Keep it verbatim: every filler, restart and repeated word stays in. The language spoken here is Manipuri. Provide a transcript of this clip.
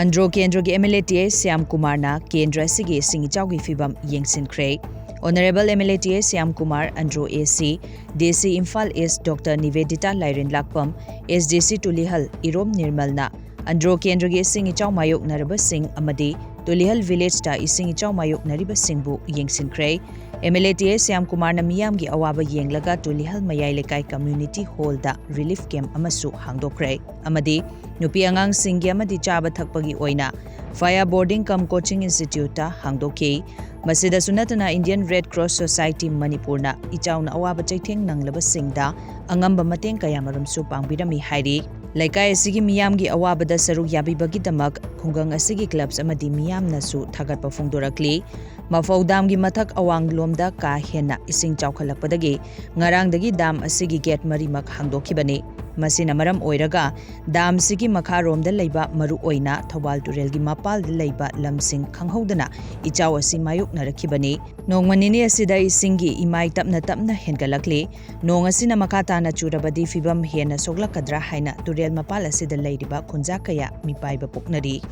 ꯑꯟꯗ꯭ꯔꯣ ꯀꯦꯟꯗ꯭ꯔꯒꯤ MLA TA ꯁ꯭ꯌꯥꯝ ꯀꯨꯃꯥꯔꯅ ꯀꯦꯟꯗ꯭ꯔ ꯑꯁꯤꯒꯤ ꯏꯁꯤꯡ ꯏꯆꯥꯎꯒꯤ ꯐꯤꯕꯝ ꯌꯦꯡꯁꯤꯟꯈ꯭ꯔꯦ꯫ Honourable MLA TA Shyam Kumar, Andro AC, DC Imphal East Doctor ꯅꯤꯕꯦꯗꯤꯇꯥ ꯂꯥꯏꯔꯦꯟꯂꯥꯛꯄꯝ, SDC Tulihal ꯏꯔꯣꯝ ꯅꯤꯔꯃꯜꯅ ꯑꯟꯗ꯭ꯔꯣ ꯀꯦꯟꯗ꯭ꯔꯒꯤ ꯏꯁꯤꯡ ꯏꯆꯥꯎ ꯃꯥꯌꯣꯛꯅꯔꯕꯁꯤꯡ ꯑꯃꯗꯤ ꯇꯨꯂꯤꯍꯜ ꯚꯤꯂꯦꯖꯇ ꯏꯁꯤꯡ ꯏꯆꯥꯎ ꯃꯥꯌꯣꯛꯅꯔꯤꯕꯁꯤꯡꯕꯨ ꯌꯦꯡꯁꯤꯟꯈ꯭ꯔꯦ꯫ MLA TA ꯁ꯭ꯌꯥꯝ ꯀꯨꯃꯥꯔꯅ ꯃꯤꯌꯥꯝꯒꯤ ꯑꯋꯥꯕ ꯌꯦꯡꯂꯒ ꯇꯨꯂꯤꯍꯜ ꯃꯌꯥꯏ ꯂꯩꯀꯥꯏ community hallꯗ relief camp ꯑꯃꯁꯨ ꯍꯥꯡꯗꯣꯛꯈ꯭ꯔꯦ ꯑꯃꯗꯤ ꯅꯨꯄꯤ ꯑꯉꯥꯡꯁꯤꯡꯒꯤ ꯑꯃꯗꯤ ꯆꯥꯕ ꯊꯛꯄꯒꯤ ꯑꯣꯏꯅ Fire Boarding cum Coaching Instituteꯇ ꯍꯥꯡꯗꯣꯛꯈꯤ꯫ ꯃꯁꯤꯗꯁꯨ ꯅꯠꯇꯅ Indian Red Cross Society ꯃꯅꯤꯄꯨꯔꯅ ꯏꯆꯥꯎꯅ ꯑꯋꯥꯕ ꯆꯩꯊꯦꯡ ꯅꯪꯂꯕꯁꯤꯡꯗ ꯑꯉꯝꯕ ꯃꯇꯦꯡ ꯀꯌꯥꯃꯔꯨꯝꯁꯨ ꯄꯥꯡꯕꯤꯔꯝꯃꯤ ꯍꯥꯏꯔꯤ꯫ ꯂꯩꯀꯥꯏ ꯑꯁꯤꯒꯤ ꯃꯤꯌꯥꯝꯒꯤ ꯑꯋꯥꯕꯗ ꯁꯔꯨꯛ ꯌꯥꯕꯤꯕꯒꯤꯗꯃꯛ ꯈꯨꯡꯒꯪ ꯑꯁꯤꯒꯤ clubs ꯑꯃꯗꯤ ꯃꯤꯌꯥꯝꯅꯁꯨ ꯊꯥꯒꯠꯄ ꯐꯣꯡꯗꯣꯔꯛꯂꯤ꯫ ꯃꯐꯧ damꯒꯤ ꯃꯊꯛ ꯑꯋꯥꯡꯂꯣꯝꯗ ꯀꯥ ꯍꯦꯟꯅ ꯏꯁꯤꯡ ꯆꯥꯎꯈꯠꯂꯛꯄꯗꯒꯤ ꯉꯔꯥꯡꯗꯒꯤ dam ꯑꯁꯤꯒꯤ gate ꯃꯔꯤꯃꯛ ꯍꯥꯡꯗꯣꯛꯈꯤꯕꯅꯤ꯫ ꯃꯁꯤꯅ ꯃꯔꯝ ꯑꯣꯏꯔꯒ damꯁꯤꯒꯤ ꯃꯈꯥꯔꯣꯝꯗ ꯂꯩꯕ ꯃꯔꯨꯑꯣꯏꯅ ꯊꯧꯕꯥꯜ ꯇꯨꯔꯦꯜꯒꯤ ꯃꯄꯥꯜꯗ ꯂꯩꯕ ꯂꯝꯁꯤꯡ ꯈꯪꯍꯧꯗꯅ ꯏꯆꯥꯎ ꯑꯁꯤ ꯃꯥꯌꯣꯛꯅꯔꯛꯈꯤꯕꯅꯤ꯫ ꯅꯣꯡꯃ ꯅꯤꯅꯤ ꯑꯁꯤꯗ ꯏꯁꯤꯡꯒꯤ ꯏꯃꯥꯏ ꯇꯞꯅ ꯇꯞꯅ ꯍꯦꯟꯒꯠꯂꯛꯂꯤ꯫ ꯅꯣꯡ ꯑꯁꯤꯅ ꯃꯈꯥ ꯇꯥꯅ ꯆꯨꯔꯕꯗꯤ ꯐꯤꯕꯝ ꯍꯦꯟꯅ ꯁꯣꯛꯂꯛꯀꯗ꯭ꯔꯥ ꯍꯥꯏꯅ ꯇꯨꯔꯦꯜ ꯃꯄꯥꯜ ꯑꯁꯤꯗ ꯂꯩꯔꯤꯕ ꯈꯨꯟꯖꯥ ꯀꯌꯥ ꯃꯤꯄꯥꯏꯕ ꯄꯣꯛꯅꯔꯤ꯫